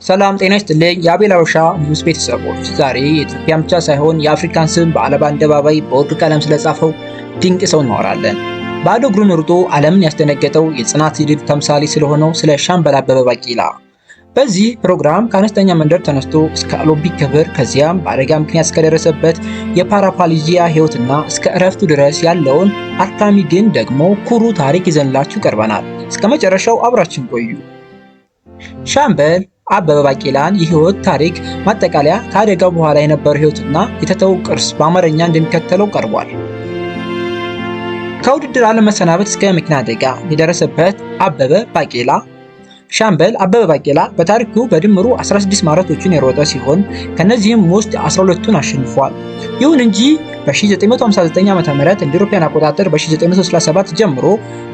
ሰላም ጤና ይስጥልኝ የአቤል ሀበሻ ኒውስ ቤተሰቦች፣ ዛሬ የኢትዮጵያን ብቻ ሳይሆን የአፍሪካን ስም በዓለም አደባባይ በወርቅ ቀለም ስለጻፈው ድንቅ ሰው እናወራለን። ባዶ እግሩን ሩጦ ዓለምን ያስደነገጠው የጽናት ድል ተምሳሌት ስለሆነው ስለ ሻምበል አበበ ቢቂላ። በዚህ ፕሮግራም ከአነስተኛ መንደር ተነስቶ እስከ ኦሎምፒክ ክብር፣ ከዚያም በአደጋ ምክንያት እስከደረሰበት የፓራፕሌጂያ ሕይወትና እስከ እረፍቱ ድረስ ያለውን አድካሚ ግን ደግሞ ኩሩ ታሪክ ይዘንላችሁ ቀርበናል። እስከ መጨረሻው አብራችን ቆዩ። ሻምበል አበበ ቢቂላን የህይወት ታሪክ ማጠቃለያ፣ ከአደጋው በኋላ የነበረው ህይወትና የተተው ቅርስ በአማርኛ እንደሚከተለው ቀርቧል። ከውድድር አለመሰናበት እስከ መኪና አደጋ የደረሰበት አበበ ባቄላ። ሻምበል አበበ ባቄላ በታሪኩ በድምሩ 16 ማራቶችን የሮጠ ሲሆን ከነዚህም ውስጥ 12ቱን አሸንፏል። ይሁን እንጂ በ1959 ዓ.ም እንደ አውሮፓውያን አቆጣጠር በ1967 ጀምሮ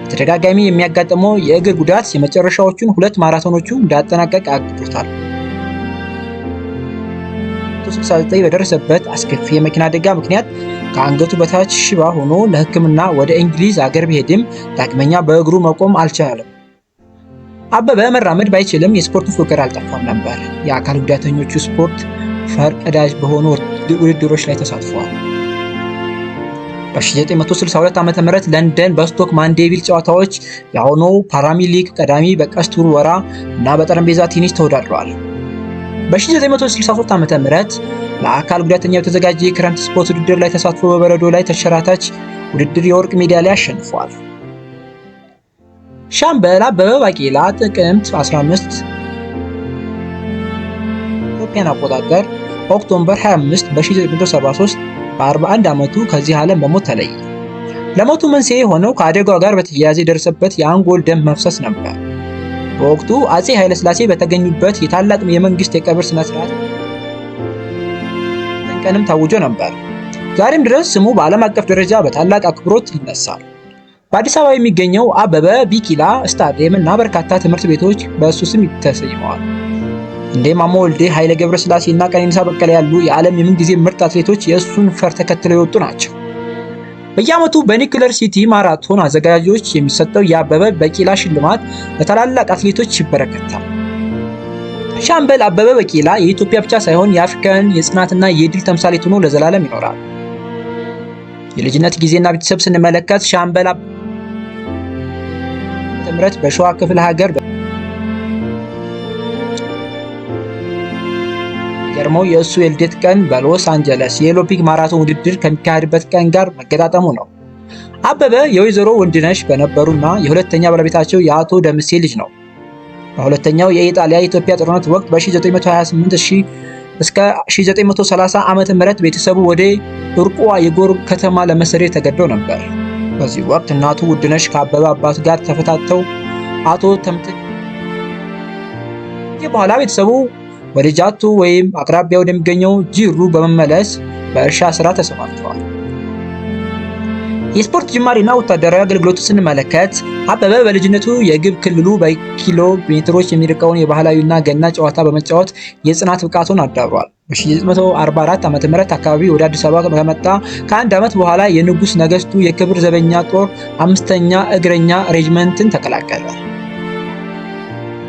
በተደጋጋሚ የሚያጋጥመው የእግር ጉዳት የመጨረሻዎቹን ሁለት ማራቶኖቹ እንዳያጠናቀቅ አግዶታል። 1969 በደረሰበት አስከፊ የመኪና አደጋ ምክንያት ከአንገቱ በታች ሽባ ሆኖ ለሕክምና ወደ እንግሊዝ አገር ቢሄድም ዳግመኛ በእግሩ መቆም አልቻለም። አበበ መራመድ ባይችልም የስፖርቱ ፍቅር አልጠፋም ነበር። የአካል ጉዳተኞቹ ስፖርት ፈርቀዳጅ በሆኑ ውድድሮች ላይ ተሳትፏል። በ1962 ዓ.ም ለንደን በስቶክ ማንዴቪል ጨዋታዎች የአሁኑ ፓራሊምፒክ ቀዳሚ በቀስት ውርወራ እና በጠረጴዛ ቴኒስ ተወዳድረዋል። በ1963 ዓ.ም ለአካል ጉዳተኛ በተዘጋጀ የክረምት ስፖርት ውድድር ላይ ተሳትፎ በበረዶ ላይ ተንሸራታች ውድድር የወርቅ ሜዳሊያ አሸንፏል። ሻምበል አበበ ቢቂላ ጥቅምት 15 ኢትዮጵያን አቆጣጠር October 25 በ1973 በ41 ዓመቱ ከዚህ ዓለም በሞት ተለየ። ለሞቱ መንስኤ የሆነው ከአደጋው ጋር በተያያዘ የደረሰበት የአንጎል ደም መፍሰስ ነበር። በወቅቱ አጼ ኃይለሥላሴ በተገኙበት የታላቅ የመንግስት የቀብር ስነ ስርዓት ቀንም ታውጆ ነበር። ዛሬም ድረስ ስሙ በዓለም አቀፍ ደረጃ በታላቅ አክብሮት ይነሳል። በአዲስ አበባ የሚገኘው አበበ ቢቂላ ስታዲየም እና በርካታ ትምህርት ቤቶች በእሱ ስም ተሰይመዋል። እንደ ማሞ ወልዴ፣ ኃይሌ ገብረስላሴ እና ቀነኒሳ በቀለ ያሉ የዓለም የምንጊዜ ምርጥ አትሌቶች የእሱን ፈር ተከትለው የወጡ ናቸው። በየዓመቱ በኒውክለር ሲቲ ማራቶን አዘጋጆች የሚሰጠው የአበበ ቢቂላ ሽልማት ለታላላቅ አትሌቶች ይበረከታል። ሻምበል አበበ ቢቂላ የኢትዮጵያ ብቻ ሳይሆን የአፍሪካውያን የጽናትና የድል ተምሳሌት ሆኖ ለዘላለም ይኖራል። የልጅነት ጊዜና ቤተሰብ ስንመለከት ሻምበል ምህረት በሸዋ ክፍለ ሀገር ገርመው የእሱ የልደት ቀን በሎስ አንጀለስ የኦሎምፒክ ማራቶን ውድድር ከሚካሄድበት ቀን ጋር መገጣጠሙ ነው። አበበ የወይዘሮ ወንድነሽ በነበሩና የሁለተኛ ባለቤታቸው የአቶ ደምሴ ልጅ ነው። በሁለተኛው የኢጣሊያ የኢትዮጵያ ጦርነት ወቅት በ1928 እስከ 1930 ዓመተ ምህረት ቤተሰቡ ወደ እርቁዋ የጎር ከተማ ለመሰደድ ተገደው ነበር። በዚህ ወቅት እናቱ ውድነሽ ከአበበ አባት ጋር ተፈታተው አቶ ተምት በኋላ ቤተሰቡ ወደ ጃቱ ወይም አቅራቢያ ወደሚገኘው ጂሩ በመመለስ በእርሻ ስራ ተሰማርተዋል። የስፖርት ጅማሬና ወታደራዊ አገልግሎቱ ስንመለከት አበበ በልጅነቱ የግብ ክልሉ በኪሎ ሜትሮች የሚርቀውን የባህላዊና ገና ጨዋታ በመጫወት የጽናት ብቃቱን አዳብሯል። በ1944 ዓ.ም አካባቢ ወደ አዲስ አበባ ከመጣ ከአንድ ዓመት በኋላ የንጉሥ ነገሥቱ የክብር ዘበኛ ጦር አምስተኛ እግረኛ ሬጅመንትን ተቀላቀለ።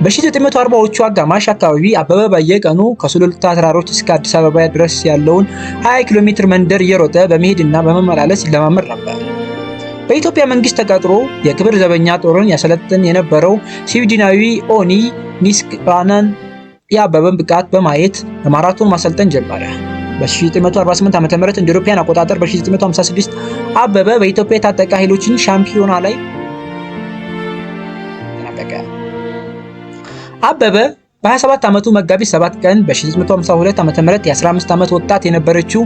በ1940ዎቹ አጋማሽ አካባቢ አበበ በየቀኑ ከሱሉልታ ተራሮች እስከ አዲስ አበባ ድረስ ያለውን 20 ኪሎ ሜትር መንደር እየሮጠ በመሄድና በመመላለስ ይለማመድ ነበር። በኢትዮጵያ መንግስት ተቀጥሮ የክብር ዘበኛ ጦርን ያሰለጥን የነበረው ስዊድናዊ ኦኒ ኒስካነን የአበበን ብቃት በማየት በማራቶን ማሰልጠን ጀመረ። በ1948 ዓ.ም እንደ አውሮፓውያን አቆጣጠር በ1956 አበበ በኢትዮጵያ የታጠቀ ኃይሎችን ሻምፒዮና ላይ ተጠናቀቀ። አበበ በ27 ዓመቱ መጋቢት 7 ቀን በ1952 ዓ.ም የ15 ዓመት ወጣት የነበረችው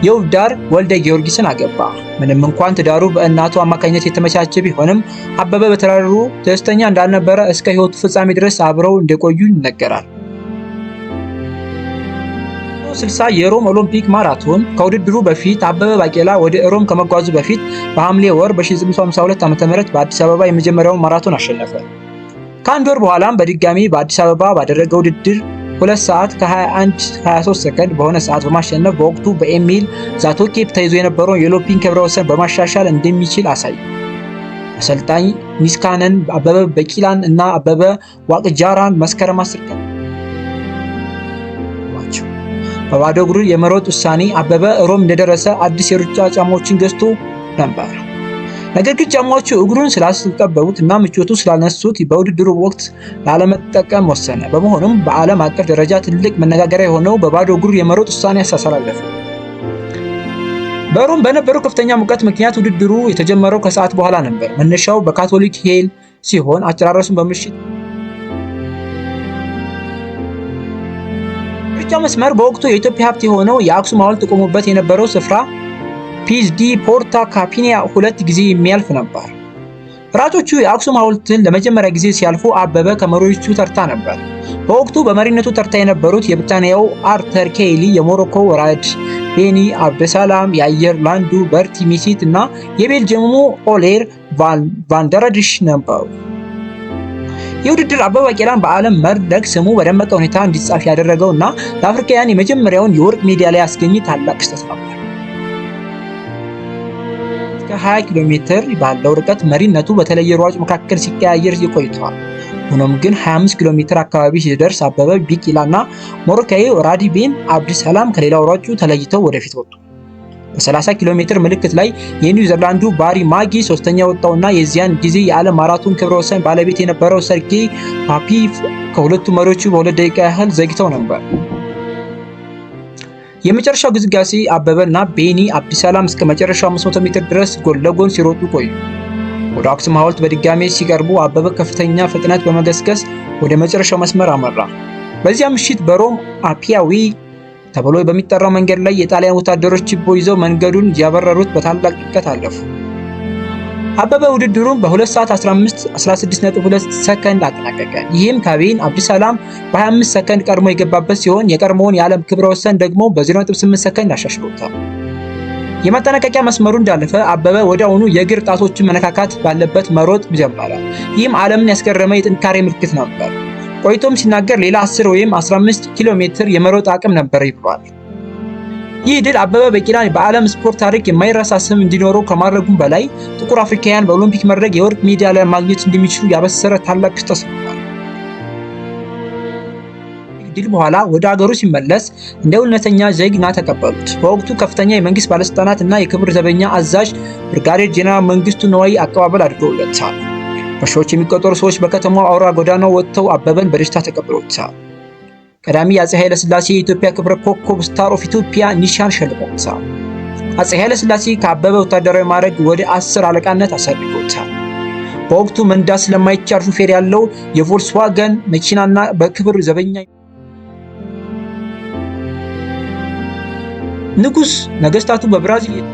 የውብዳር ወልደ ጊዮርጊስን አገባ። ምንም እንኳን ትዳሩ በእናቱ አማካኝነት የተመቻቸ ቢሆንም አበበ በትዳሩ ደስተኛ እንዳልነበረ እስከ ሕይወቱ ፍጻሜ ድረስ አብረው እንደቆዩ ይነገራል። 60 የሮም ኦሎምፒክ ማራቶን ከውድድሩ በፊት አበበ ባቄላ ወደ ሮም ከመጓዙ በፊት በሐምሌ ወር በ1952 ዓ.ም በአዲስ አበባ የመጀመሪያውን ማራቶን አሸነፈ። ከአንድ ወር በኋላም በድጋሚ በአዲስ አበባ ባደረገው ውድድር 2 ሰዓት ከ21 23 ሰከንድ በሆነ ሰዓት በማሸነፍ በወቅቱ በኤሚል ዛቶኬ ተይዞ የነበረውን የኦሎምፒክ ክብረ ወሰን በማሻሻል እንደሚችል አሳየ። አሰልጣኝ ኒስካነን አበበ ቢቂላን እና አበበ ዋቅጅራን መስከረም 10 ቀን በባዶ እግሩ የመሮጥ ውሳኔ። አበበ ሮም እንደደረሰ አዲስ የሩጫ ጫማዎችን ገዝቶ ነበር። ነገር ግን ጫማዎቹ እግሩን ስላስጠበቡት እና ምቾቱ ስላነሱት በውድድሩ ወቅት ላለመጠቀም ወሰነ። በመሆኑም በዓለም አቀፍ ደረጃ ትልቅ መነጋገሪያ የሆነው በባዶ እግሩ የመሮጥ ውሳኔ አሳላለፈ። በሮም በነበረው ከፍተኛ ሙቀት ምክንያት ውድድሩ የተጀመረው ከሰዓት በኋላ ነበር። መነሻው በካፒቶል ሂል ሲሆን አጨራረሱን በምሽት ሩጫ መስመር በወቅቱ የኢትዮጵያ ሀብት የሆነው የአክሱም ሐውልት ቆሞበት የነበረው ስፍራ ፒዝ ዲ ፖርታ ካፒኒያ ሁለት ጊዜ የሚያልፍ ነበር። ሯጮቹ የአክሱም ሐውልትን ለመጀመሪያ ጊዜ ሲያልፉ አበበ ከመሪዎቹ ተርታ ነበር። በወቅቱ በመሪነቱ ተርታ የነበሩት የብሪታንያው አርተር ኬሊ፣ የሞሮኮ ራድ ቤኒ አብደሰላም፣ የአየርላንዱ በርቲ ሚሲት እና የቤልጅየሙ ኦሌር ቫንደረድሽ ነበሩ። ይህ ውድድር አበበ ቢቂላን በዓለም መድረክ ስሙ በደመቀ ሁኔታ እንዲጻፍ ያደረገው እና ለአፍሪካውያን የመጀመሪያውን የወርቅ ሜዳሊያ ያስገኘ ታላቅ ክስተት ነበር። እስከ 20 ኪሎ ሜትር ባለው ርቀት መሪነቱ በተለየ ሯጭ መካከል ሲቀያየር ቆይቷል። ሆኖም ግን 25 ኪሎ ሜትር አካባቢ ሲደርስ አበበ ቢቂላ እና ሞሮካዊ ራዲ ቤን አብዱሰላም ከሌላው ሯጩ ተለይተው ወደፊት ወጡ። በ30 ኪሎ ሜትር ምልክት ላይ የኒውዚላንዱ ባሪ ማጊ ሶስተኛ ወጣውና የዚያን ጊዜ የዓለም ማራቶን ክብረ ወሰን ባለቤት የነበረው ሰርጌይ ፖፖቭ ከሁለቱ መሪዎቹ በ2 ደቂቃ ያህል ዘግይተው ነበር። የመጨረሻው ግስጋሴ አበበ እና ቤኒ አብዱሰላም እስከ መጨረሻው 500 ሜትር ድረስ ጎን ለጎን ሲሮጡ ቆዩ። ወደ አክሱም ሐውልት በድጋሜ ሲቀርቡ አበበ ከፍተኛ ፍጥነት በመገስገስ ወደ መጨረሻው መስመር አመራ። በዚያ ምሽት በሮም አፒያ ዌይ ተብሎ በሚጠራው መንገድ ላይ የጣሊያን ወታደሮች ችቦ ይዘው መንገዱን ያበረሩት በታላቅ ድምቀት አለፉ። አበበ ውድድሩን በ2 ሰዓት 15 16.2 ሰከንድ አጠናቀቀ። ይህም ከቤን አብዱሰላም በ25 ሰከንድ ቀድሞ የገባበት ሲሆን የቀድሞውን የዓለም ክብረ ወሰን ደግሞ በ0.8 ሰከንድ አሻሽሎታል። የማጠናቀቂያ መስመሩ እንዳለፈ አበበ ወዲያውኑ የእግር ጣቶችን መነካካት ባለበት መሮጥ ጀመረ። ይህም ዓለምን ያስገረመ የጥንካሬ ምልክት ነበር። ቆይቶም ሲናገር ሌላ 10 ወይም 15 ኪሎ ሜትር የመሮጥ አቅም ነበር ብሏል። ይህ ድል አበበ ቢቂላን በዓለም ስፖርት ታሪክ የማይረሳ ስም እንዲኖረው ከማድረጉም በላይ ጥቁር አፍሪካውያን በኦሎምፒክ መድረክ የወርቅ ሜዳሊያ ማግኘት እንደሚችሉ ያበሰረ ታላቅ ክስተት ነበር። ድል በኋላ ወደ አገሩ ሲመለስ እንደ እውነተኛ ጀግና ተቀበሉት። በወቅቱ ከፍተኛ የመንግስት ባለስልጣናት እና የክብር ዘበኛ አዛዥ ብርጋዴር ጄኔራል መንግስቱ ነዋይ አቀባበል አድርገውለታል። በሺዎች የሚቆጠሩ ሰዎች በከተማው አውራ ጎዳና ወጥተው አበበን በደስታ ተቀብለውታል። ቀዳማዊ አፄ ኃይለ ሥላሴ የኢትዮጵያ ክብረ ኮከብ Star of Ethiopia ኒሻን ሸልመውታል። አፄ ኃይለ ሥላሴ ከአበበ ወታደራዊ ማዕረግ ወደ 10 አለቃነት አሳድገውታል። በወቅቱ መንዳት ስለማይቻል ሹፌር ያለው የቮልስዋገን መኪናና በክብር ዘበኛ ንጉስ ነገስታቱ በብራዚል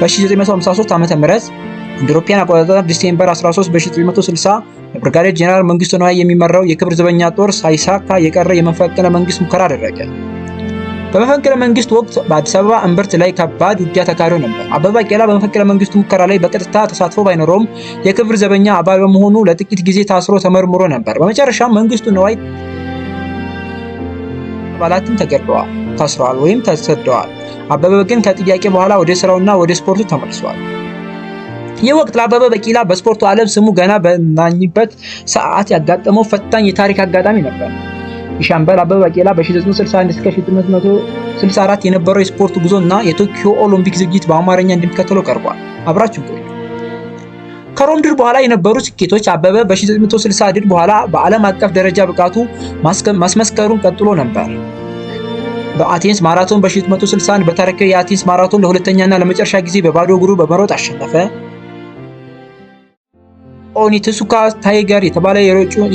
በ1953 ዓ.ም እንደ አውሮፓውያን አቆጣጠር December 13 በ1960 በብርጋዴር ጄኔራል መንግስቱ ነዋይ የሚመራው የክብር ዘበኛ ጦር ሳይሳካ የቀረ የመፈንቅለ መንግስት ሙከራ አደረገ። በመፈንቅለ መንግስት ወቅት በአዲስ አበባ እምብርት ላይ ከባድ ውጊያ ተካሂዶ ነበር። አበበ ቢቂላ በመፈንቅለ መንግስቱ ሙከራ ላይ በቀጥታ ተሳትፎ ባይኖረውም የክብር ዘበኛ አባል በመሆኑ ለጥቂት ጊዜ ታስሮ ተመርምሮ ነበር። በመጨረሻም መንግስቱ ነዋይ አባላትም ተገድለዋል፣ ታስረዋል ወይም ተሰደዋል። አበበ ግን ከጥያቄ በኋላ ወደ ስራውና ወደ ስፖርቱ ተመልሷል። ይህ ወቅት ለአበበ ቢቂላ በስፖርቱ ዓለም ስሙ ገና በናኝበት ሰዓት ያጋጠመው ፈታኝ የታሪክ አጋጣሚ ነበር። የሻምበል አበበ ቢቂላ በ1961 እስከ 1964 የነበረው የስፖርት ጉዞ እና የቶኪዮ ኦሎምፒክ ዝግጅት በአማርኛ እንደሚከተለው ቀርቧል። አብራችሁ ቆዩ። ከሮም ድል በኋላ የነበሩ ስኬቶች። አበበ በ1960 ድል በኋላ በዓለም አቀፍ ደረጃ ብቃቱ ማስመስከሩን ቀጥሎ ነበር። በአቴንስ ማራቶን በ1961 በታሪካዊ የአቴንስ ማራቶን ለሁለተኛና ለመጨረሻ ጊዜ በባዶ እግሩ በመሮጥ አሸነፈ። ኦኒትሱካ ታይገር የተባለ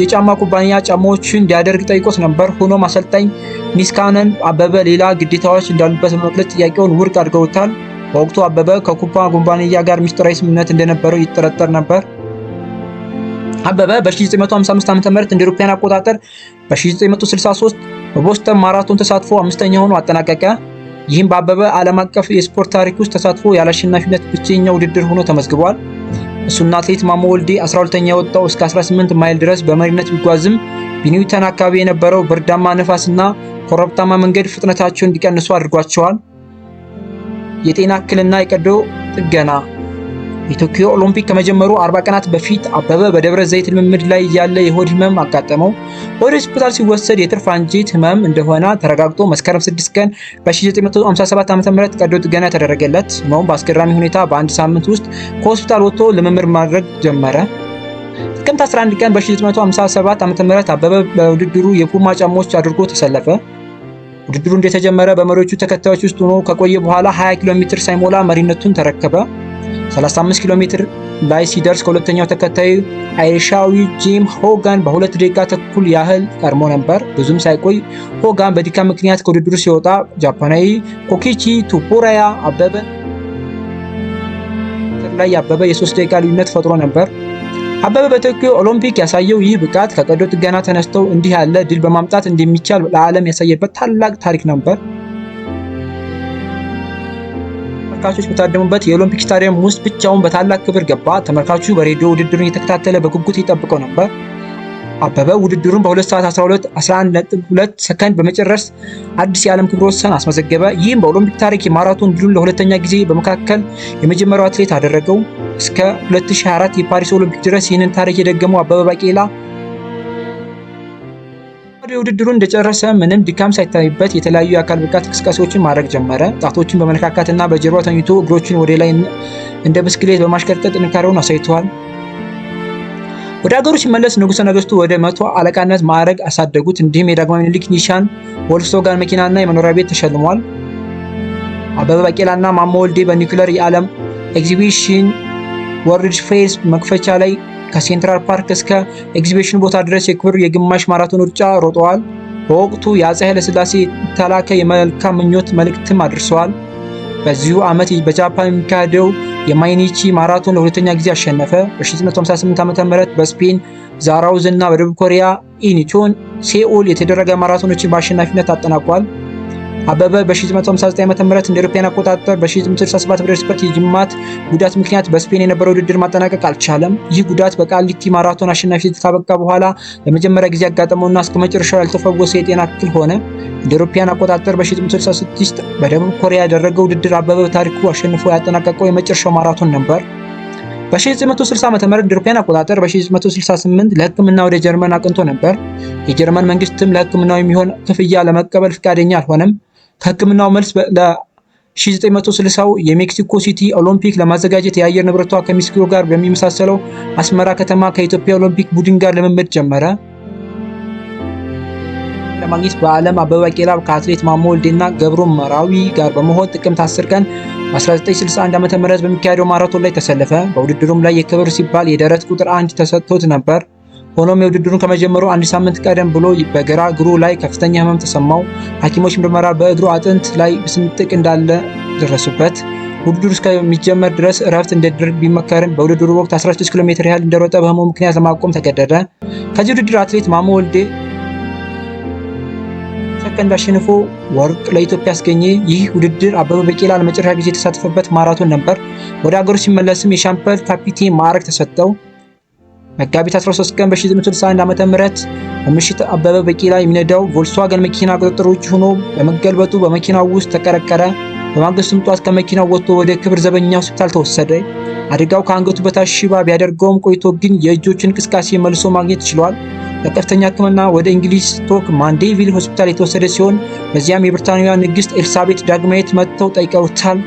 የጫማ ኩባንያ ጫማዎችን እንዲያደርግ ጠይቆት ነበር። ሆኖም አሰልጣኝ ኒስካነን አበበ ሌላ ግዴታዎች እንዳሉበት በመግለጽ ጥያቄውን ውድቅ አድርገውታል። በወቅቱ አበበ ከኩባ ኩባንያ ጋር ምስጢራዊ ስምምነት እንደነበረው ይጠረጠር ነበር። አበበ በ1955 ዓ.ም እንደ አውሮፓውያን አቆጣጠር በ1963 በቦስተን ማራቶን ተሳትፎ አምስተኛ ሆኖ አጠናቀቀ። ይህም በአበበ ዓለም አቀፍ የስፖርት ታሪክ ውስጥ ተሳትፎ ያለ አሸናፊነት ብቸኛ ውድድር ሆኖ ተመዝግቧል። እሱና አትሌት ማሞ ወልዴ 12ኛ የወጣው እስከ 18 ማይል ድረስ በመሪነት ቢጓዝም በኒውተን አካባቢ የነበረው ብርዳማ ነፋስና ኮረብታማ መንገድ ፍጥነታቸውን እንዲቀንሱ አድርጓቸዋል። የጤና እክልና የቀዶ ጥገና። የቶኪዮ ኦሎምፒክ ከመጀመሩ 40 ቀናት በፊት አበበ በደብረ ዘይት ልምምድ ላይ እያለ የሆድ ህመም አጋጠመው። ወደ ሆስፒታል ሲወሰድ የትርፍ አንጀት ህመም እንደሆነ ተረጋግጦ መስከረም 6 ቀን በ1957 ዓ.ም ቀዶ ጥገና ተደረገለት። ህመሙም በአስገራሚ ሁኔታ በአንድ ሳምንት ውስጥ ከሆስፒታል ወጥቶ ልምምድ ማድረግ ጀመረ። ጥቅምት 11 ቀን በ1957 ዓ.ም አበበ በውድድሩ የፑማ ጫማዎች አድርጎ ተሰለፈ። ውድድሩ እንደተጀመረ በመሪዎቹ ተከታዮች ውስጥ ሆኖ ከቆየ በኋላ 20 ኪሎ ሜትር ሳይሞላ መሪነቱን ተረከበ። 35 ኪሎ ሜትር ላይ ሲደርስ ከሁለተኛው ተከታይ አይሪሻዊ ጂም ሆጋን በ2 ደቂቃ ተኩል ያህል ቀድሞ ነበር። ብዙም ሳይቆይ ሆጋን በድካም ምክንያት ከውድድሩ ሲወጣ ጃፓናዊ ኮኪቺ ቶፑሪያ አበበ ላይ አበበ የ3 ደቂቃ ልዩነት ፈጥሮ ነበር። አበበ በቶኪዮ ኦሎምፒክ ያሳየው ይህ ብቃት ከቀዶ ጥገና ተነስተው እንዲህ ያለ ድል በማምጣት እንደሚቻል ለዓለም ያሳየበት ታላቅ ታሪክ ነበር። ተመልካቾች በታደሙበት የኦሎምፒክ ስታዲየም ውስጥ ብቻውን በታላቅ ክብር ገባ። ተመልካቹ በሬዲዮ ውድድሩን እየተከታተለ በጉጉት ይጠብቀው ነበር። አበበ ውድድሩን በ2 ሰዓት 12 11.2 ሰከንድ በመጨረስ አዲስ የዓለም ክብረ ወሰን አስመዘገበ። ይህም በኦሎምፒክ ታሪክ የማራቶን ድሉን ለሁለተኛ ጊዜ በመካከል የመጀመሪያው አትሌት አደረገው። እስከ 2024 የፓሪስ ኦሎምፒክ ድረስ ይህንን ታሪክ የደገመው አበበ ባቂላ ውድድሩን እንደጨረሰ ምንም ድካም ሳይታይበት የተለያዩ የአካል ብቃት እንቅስቃሴዎችን ማድረግ ጀመረ። ጣቶችን በመነካካትና በጀርባው ተኝቶ እግሮችን ወደ ላይ እንደ ብስክሌት በማሽከርከር ጥንካሬውን አሳይተዋል። ወደ ሀገሩ ሲመለስ ንጉሠ ነገሥቱ ወደ መቶ አለቃነት ማዕረግ አሳደጉት። እንዲሁም የዳግማዊ ምኒልክ ኒሳን ቮልክስዋገን መኪናና የመኖሪያ ቤት ተሸልሟል። አበበ ባቂላና ማሞ ወልዴ በኒውክለር የዓለም ኤግዚቢሽን World Fair መክፈቻ ላይ ከሴንትራል ፓርክ እስከ ኤግዚቢሽን ቦታ ድረስ የክብር የግማሽ ማራቶን ሩጫ ሮጠዋል። በወቅቱ የአፄ ኃይለሥላሴ የተላከ የመልካም ምኞት መልእክትም አድርሰዋል። በዚሁ ዓመት በጃፓን የሚካሄደው የማይኒቺ ማራቶን ለሁለተኛ ጊዜ አሸነፈ። በ1958 ዓ.ም በስፔን ዛራውዝ እና በደቡብ ኮሪያ ኢንቾን ሴኡል የተደረገ ማራቶኖችን በአሸናፊነት አጠናቋል። አበበ በ1959 ዓ.ም እንደ አውሮፓውያን አቆጣጠር በ1967 በደረሰበት የጅማት ጉዳት ምክንያት በስፔን የነበረው ውድድር ማጠናቀቅ አልቻለም። ይህ ጉዳት በቃሊቲ ማራቶን አሸናፊነት ካበቃ በኋላ ለመጀመሪያ ጊዜ ያጋጠመውና እስከ መጨረሻው ያልተፈወሰ የጤና እክል ሆነ። እንደ አውሮፓውያን አቆጣጠር በ1966 በደቡብ ኮሪያ ያደረገው ውድድር አበበ በታሪኩ አሸንፎ ያጠናቀቀው የመጨረሻው ማራቶን ነበር። በ1960 ዓ.ም እንደ አውሮፓውያን አቆጣጠር በ1968 ለሕክምና ወደ ጀርመን አቅንቶ ነበር። የጀርመን መንግስትም ለሕክምናው የሚሆን ክፍያ ለመቀበል ፈቃደኛ አልሆነም። ከሕክምናው መልስ ለ1960 የሜክሲኮ ሲቲ ኦሎምፒክ ለማዘጋጀት የአየር ንብረቷ ከሜክሲኮ ጋር በሚመሳሰለው አስመራ ከተማ ከኢትዮጵያ ኦሎምፒክ ቡድን ጋር ልምምድ ጀመረ። ለማግኘት በዓለም አበበ ባቂላ ከአትሌት ማሞ ወልዴና ገብሩ መራዊ ጋር በመሆን ጥቅምት 10 ቀን 1961 ዓ.ም በሚካሄደው ማራቶን ላይ ተሰለፈ። በውድድሩም ላይ የክብር ሲባል የደረት ቁጥር 1 ተሰጥቶት ነበር። ሆኖም የውድድሩን ከመጀመሩ አንድ ሳምንት ቀደም ብሎ በግራ እግሩ ላይ ከፍተኛ ህመም ተሰማው። ሐኪሞች ምርመራ በእግሩ አጥንት ላይ ስንጥቅ እንዳለ ደረሱበት። ውድድሩ እስከሚጀመር ድረስ እረፍት እንዲያደርግ ቢመከርም በውድድሩ ወቅት 16 ኪሎ ሜትር ያህል እንደሮጠ በህመሙ ምክንያት ለማቆም ተገደደ። ከዚህ ውድድር አትሌት ማሞ ወልዴ ሰከንድ አሸንፎ ወርቅ ለኢትዮጵያ አስገኘ። ይህ ውድድር አበበ ቢቂላ ለመጨረሻ ጊዜ የተሳተፈበት ማራቶን ነበር። ወደ አገሩ ሲመለስም የሻምበል ካፒቴን ማዕረግ ተሰጠው። መጋቢት 13 ቀን በ1961 ዓ.ም በምሽት አበበ ቢቂላ የሚነዳው ቮልስዋገን መኪና ቁጥጥር ውጭ ሆኖ በመገልበጡ በመኪናው ውስጥ ተቀረቀረ። በማግስቱም ጧት ከመኪናው ወጥቶ ወደ ክብር ዘበኛ ሆስፒታል ተወሰደ። አደጋው ከአንገቱ በታች ሽባ ቢያደርገውም ቆይቶ ግን የእጆቹን እንቅስቃሴ መልሶ ማግኘት ችሏል። ለከፍተኛ ሕክምና ወደ እንግሊዝ ስቶክ ማንዴቪል ሆስፒታል የተወሰደ ሲሆን በዚያም የብሪታንያ ንግሥት ኤልሳቤት ዳግማዊት መጥተው ጠይቀውታል።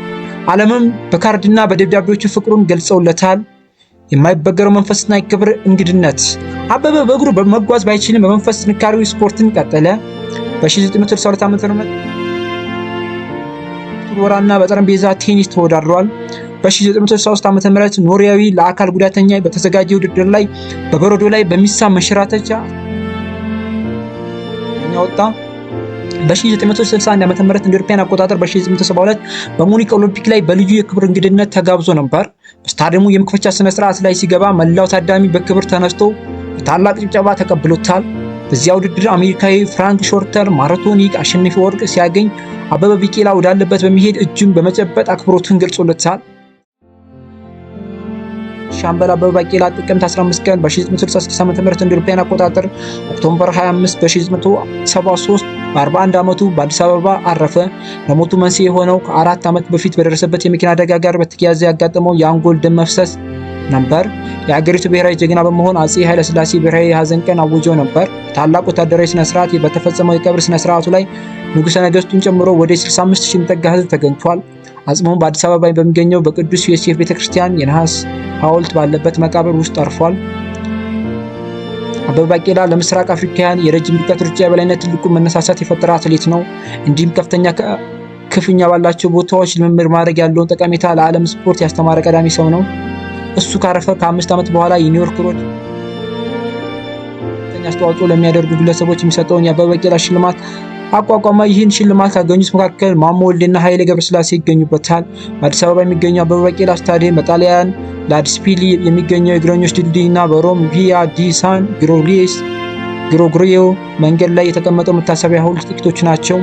ዓለምም በካርድና በደብዳቤዎቹ ፍቅሩን ገልጸውለታል። የማይበገረው መንፈስና የክብር እንግድነት። አበበ በእግሩ መጓዝ ባይችልም በመንፈስ ጥንካሬው ስፖርትን ቀጠለ። በ1962 ዓ.ም ውርወራና በጠረጴዛ ቴኒስ ተወዳድሯል። በ1963 ዓ.ም ኖርዌያዊ ለአካል ጉዳተኛ በተዘጋጀ ውድድር ላይ በበረዶ ላይ በሚሳብ መንሸራተቻ ወጣ። በ1961 ዓ.ም እንደ አውሮፓውያን አቆጣጠር በ1972 በሙኒክ ኦሎምፒክ ላይ በልዩ የክብር እንግድነት ተጋብዞ ነበር። በስታዲየሙ የመክፈቻ ስነ ስርዓት ላይ ሲገባ መላው ታዳሚ በክብር ተነስቶ በታላቅ ጭብጨባ ተቀብሎታል። በዚያ ውድድር አሜሪካዊ ፍራንክ ሾርተር ማራቶኒክ አሸናፊ ወርቅ ሲያገኝ አበበ ቢቂላ ወዳለበት በመሄድ እጁን በመጨበጥ አክብሮቱን ገልጾለታል። ሻምበል አበበ ቢቂላ ጥቅምት 15 ቀን በ1966 ዓ.ም እንደ አውሮፓውያን አቆጣጠር October 25 በ1973 በ41 ዓመቱ በአዲስ አበባ አረፈ። ለሞቱ መንስኤ የሆነው ከ4 ዓመት በፊት በደረሰበት የመኪና አደጋ ጋር በተያያዘ ያጋጠመው የአንጎል ደም መፍሰስ ነበር። የአገሪቱ ብሔራዊ ጀግና በመሆን አጼ ኃይለሥላሴ ብሔራዊ የሀዘን ቀን አውጀው ነበር። ታላቅ ወታደራዊ ስነ ስርዓት በተፈጸመው የቀብር ስነ ስርዓቱ ላይ ንጉሠ ነገሥቱን ጨምሮ ወደ 65 ሺህ የሚጠጋ ህዝብ ተገኝቷል። አጽሙም በአዲስ አበባ በሚገኘው በቅዱስ ዮሴፍ ቤተክርስቲያን የነሐስ ሐውልት ባለበት መቃብር ውስጥ አርፏል። አበበ ቢቂላ ለምስራቅ አፍሪካውያን የረጅም ርቀት ሩጫ የበላይነት ትልቁን መነሳሳት የፈጠረ አትሌት ነው። እንዲሁም ከፍተኛ ክፍኛ ባላቸው ቦታዎች ልምምድ ማድረግ ያለውን ጠቀሜታ ለዓለም ስፖርት ያስተማረ ቀዳሚ ሰው ነው። እሱ ካረፈ ከ5 ዓመት በኋላ የኒውዮርክ ሮድ አስተዋጽኦ ለሚያደርጉ ግለሰቦች የሚሰጠውን የአበበ ቢቂላ ሽልማት አቋቋመ። ይህን ሽልማት ካገኙት መካከል ማሞ ወልዴና ኃይሌ ገብረስላሴ ይገኙበታል። በአዲስ አበባ የሚገኘው አበበ ቢቂላ ስታዲየም፣ በጣሊያን ላዲስፒሊ የሚገኘው የእግረኞች ድልድይ እና በሮም ቪያ ዲ ሳን ግሮግሪዮ መንገድ ላይ የተቀመጠው መታሰቢያ ሐውልት ጥቂቶች ናቸው።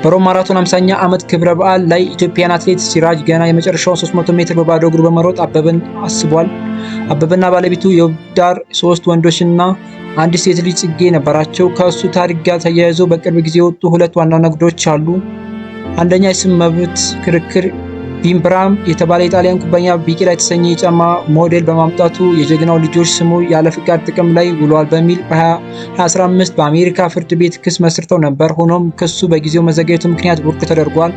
በሮም ማራቶን 50ኛ ዓመት ክብረ በዓል ላይ ኢትዮጵያን አትሌት ሲራጅ ገና የመጨረሻውን 300 ሜትር በባዶ እግሩ በመሮጥ አበበን አስቧል። አበበና ባለቤቱ የውብዳር ሶስት ወንዶችና አንዲት ሴት ልጅ ጽጌ ነበራቸው። ከእሱ ታሪክ ጋር ተያይዞ በቅርብ ጊዜ የወጡ ሁለት ዋና ነገሮች አሉ። አንደኛ የስም መብት ክርክር፣ ቪምብራም የተባለ የጣሊያን ኩባንያ ቢቂላ የተሰኘ የጫማ ሞዴል በማምጣቱ የጀግናው ልጆች ስሙ ያለ ፍቃድ ጥቅም ላይ ውሏል በሚል በ2015 በአሜሪካ ፍርድ ቤት ክስ መስርተው ነበር። ሆኖም ክሱ በጊዜው መዘግየቱ ምክንያት ውድቅ ተደርጓል።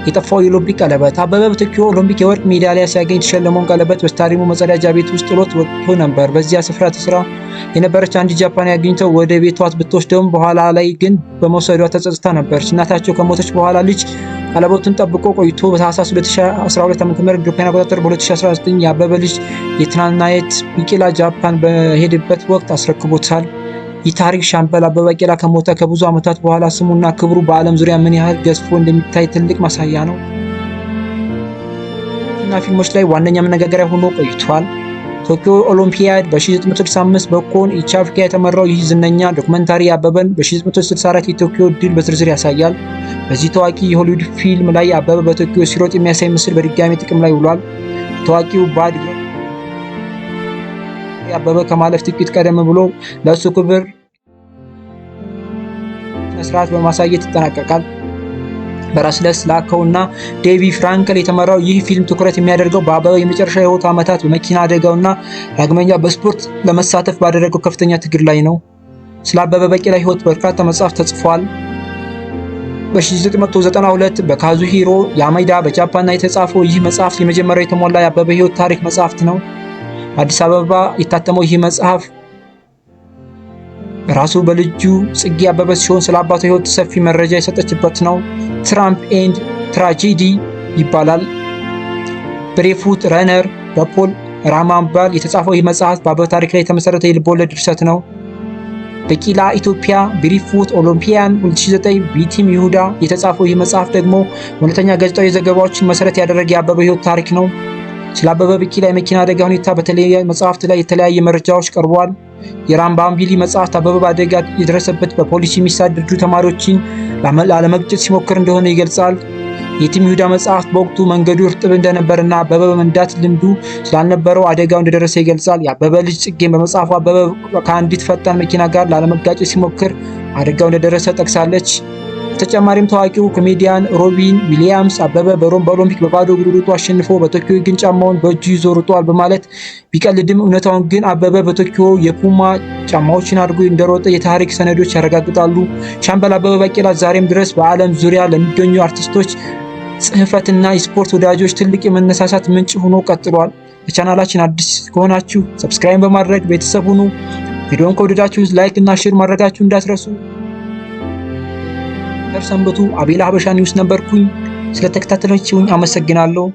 የጠፋው የኦሎምፒክ ቀለበት። አበበ በቶኪዮ ኦሎምፒክ የወርቅ ሜዳሊያ ሲያገኝ የተሸለመውን ቀለበት በስታዲየሙ መጸዳጃ ቤት ውስጥ ጥሎት ወጥቶ ነበር። በዚያ ስፍራ ትስራ የነበረች አንዲት ጃፓናዊ አግኝተው ወደ ቤቷ ብትወስደውም በኋላ ላይ ግን በመውሰዷ ተጸጽታ ነበረች። እናታቸው ከሞተች በኋላ ልጅ ቀለበቱን ጠብቆ ቆይቶ በታህሳስ 2012 ዓ.ም ኢትዮጵያን አቆጣጠር በ2019 የአበበ ልጅ የትናናየት ቢቂላ ጃፓን በሄደበት ወቅት አስረክቦታል። ይህ ታሪክ ሻምበል አበበ ቢቂላ ከሞተ ከብዙ ዓመታት በኋላ ስሙና ክብሩ በዓለም ዙሪያ ምን ያህል ገዝፎ እንደሚታይ ትልቅ ማሳያ ነው። እና ፊልሞች ላይ ዋነኛ መነጋገሪያ ሆኖ ቆይቷል። ቶኪዮ ኦሎምፒያድ በ1965 በኮን ኢቻፍኪያ የተመራው ይህ ዝነኛ ዶክመንታሪ አበበን በ1964 የቶኪዮ ድል በዝርዝር ያሳያል። በዚህ ታዋቂ የሆሊውድ ፊልም ላይ አበበ በቶኪዮ ሲሮጥ የሚያሳይ ምስል በድጋሚ ጥቅም ላይ ውሏል። ታዋቂው ባድ አበበ ከማለፍ ጥቂት ቀደም ብሎ ለእሱ ክብር ስነ በማሳየት ይጠናቀቃል። በራስለስ ላከው እና ዴቪ ፍራንክል የተመራው ይህ ፊልም ትኩረት የሚያደርገው በአበበ የመጨረሻ የህይወት ዓመታት በመኪና አደጋው እና ዳግመኛ በስፖርት ለመሳተፍ ባደረገው ከፍተኛ ትግል ላይ ነው። ስለ አበበ ቢቂላ ህይወት በርካታ መጽሐፍ ተጽፏል። በ1992 በካዙሂሮ ያማዳ በጃፓን የተጻፈው ይህ መጽሐፍ የመጀመሪያው የተሞላ የአበበ ህይወት ታሪክ መጽሐፍት ነው። በአዲስ አበባ የታተመው ይህ መጽሐፍ ራሱ በልጁ ጽጌ አበበ ሲሆን ስለ አባቷ ህይወት ሰፊ መረጃ የሰጠችበት ነው። Triumph and Tragedy ይባላል። Barefoot Runner በፖል ራማምባል የተጻፈው ይህ መጽሐፍ በአበበ ታሪክ ላይ የተመሰረተ የልቦለድ ድርሰት ነው። ቢቂላ ኢትዮጵያ Barefoot Olympian 2009 በቲም ይሁዳ የተጻፈው ይህ መጽሐፍ ደግሞ እውነተኛ ጋዜጣዊ ዘገባዎችን መሰረት ያደረገ የአበበ ህይወት ታሪክ ነው። ስለ አበበ ቢቂላ የመኪና አደጋ ሁኔታ በተለያየ መጽሐፍት ላይ የተለያየ መረጃዎች ቀርበዋል። የራምባምቢሊ መጽሐፍት አበበ በአደጋ የደረሰበት በፖሊስ የሚሳደዱ ተማሪዎችን ላለመግጨት ሲሞክር እንደሆነ ይገልጻል። የቲም ይሁዳ መጽሐፍት በወቅቱ መንገዱ እርጥብ እንደነበርና አበበ በመንዳት ልምዱ ስላልነበረው አደጋው እንደደረሰ ይገልጻል። የአበበ ልጅ ጽጌን በመጽሐፉ አበበ ከአንዲት ፈጣን መኪና ጋር ላለመጋጨት ሲሞክር አደጋው እንደደረሰ ጠቅሳለች። በተጨማሪም ታዋቂው ኮሜዲያን ሮቢን ዊሊያምስ አበበ በሮም በኦሎምፒክ በባዶ እግሩ ሩጦ አሸንፎ በቶኪዮ ግን ጫማውን በእጁ ይዞ ሩጧል በማለት ቢቀልድም እውነታውን ግን አበበ በቶኪዮ የፑማ ጫማዎችን አድርጎ እንደሮጠ የታሪክ ሰነዶች ያረጋግጣሉ። ሻምበል አበበ ቢቂላ ዛሬም ድረስ በዓለም ዙሪያ ለሚገኙ አርቲስቶች ጽሕፈትና የስፖርት ወዳጆች ትልቅ የመነሳሳት ምንጭ ሆኖ ቀጥሏል። ለቻናላችን አዲስ ከሆናችሁ subscribe በማድረግ ቤተሰብ ሁኑ። ቪዲዮን ከወደዳችሁ like እና share ማድረጋችሁ እንዳትረሱ። ሰንብቱ። አቤላ ሀበሻ ኒውስ ነበርኩኝ። ስለተከታተላችሁኝ አመሰግናለሁ።